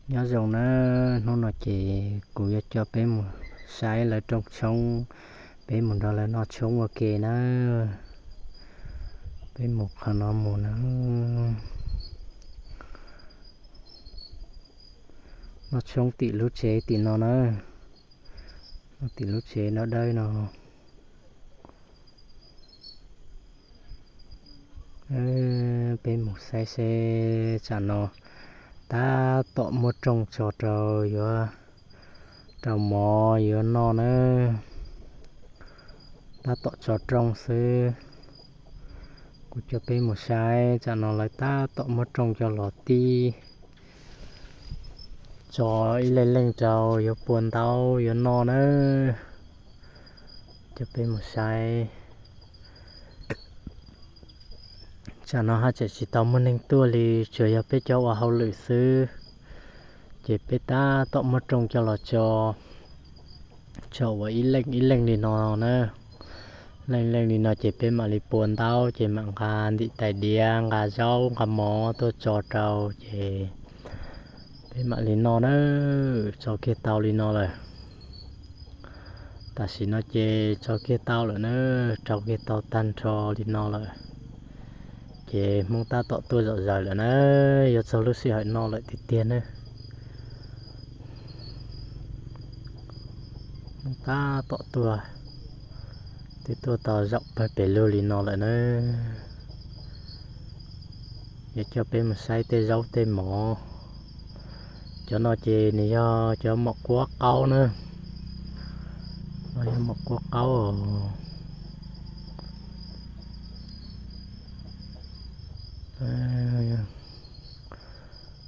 Nyob zoo nawb, hnub no ces kuv yuav coj peb mus saib lawv rooj tshoob, peb mus nrog lawv noj tshoob ua ke nawb. Peb mus qhov no mus nawb. Noj tshoob tim lub tsev tim no nawb. Noj tim lub tsev dawb dawb no. Peb mus saib seb tsam no tab tom muab rooj tso rau yuav rau mov yuav noj nawb. Tab tom tso rooj xwb. Kuv coj peb mus saib tsam no lawv tab tom muab rooj coj los tib tso ib leeg leej rau yuav pua ntaub yuav noj nawb. Coj peb mus saib. Tsam no haj tseem tsis tau muaj neeg tuaj li, tsuas yog peb cov ua hauj lwm xwb. Ces peb tab tom muab rooj coj los tso, tso ua ib leej ib leej li no na. Leej leej li no ces peb mam li pua ntaub ces mam nqa ntim tais diav, nqa zaub nqa mov tuaj tso rau ces peb mam li noj na. Tso kiag tau li no lawm. Tam sim no ces tso kiag tau lawm na, rau kiag tau tag nrho li no lawm. Ces Hmoob tab tom tuaj zom zaws lawm na, yuav txog lub sij hawm noj lawm tiag tiag na. Hmoob tab tom tuaj, twb tuaj tau zaum pawg pes lug li no lawm na. Yuav coj peb mus saib tej zaub tej mov. Cov no ces nws yog cov mom kuab qaub na. No yog mom kuab qaub os.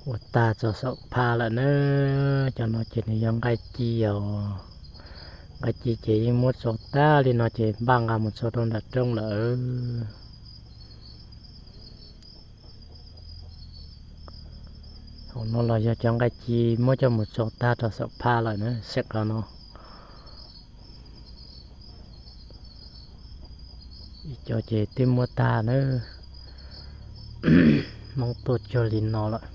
Ua tag tso saum phaj lawm na. Cov no ces nws yog nqaij ci os. Nqaij ci ces yeej muab tso tag li no ces npaj nqa mus tso rau nram rooj lawm. Hauv no los yog cov nqaij ci muab coj mus tso tag rau saum phaj lawm na, saum qhov no. Ib co ces twb muab tag na. Hmoob tuaj cuag li no lawm.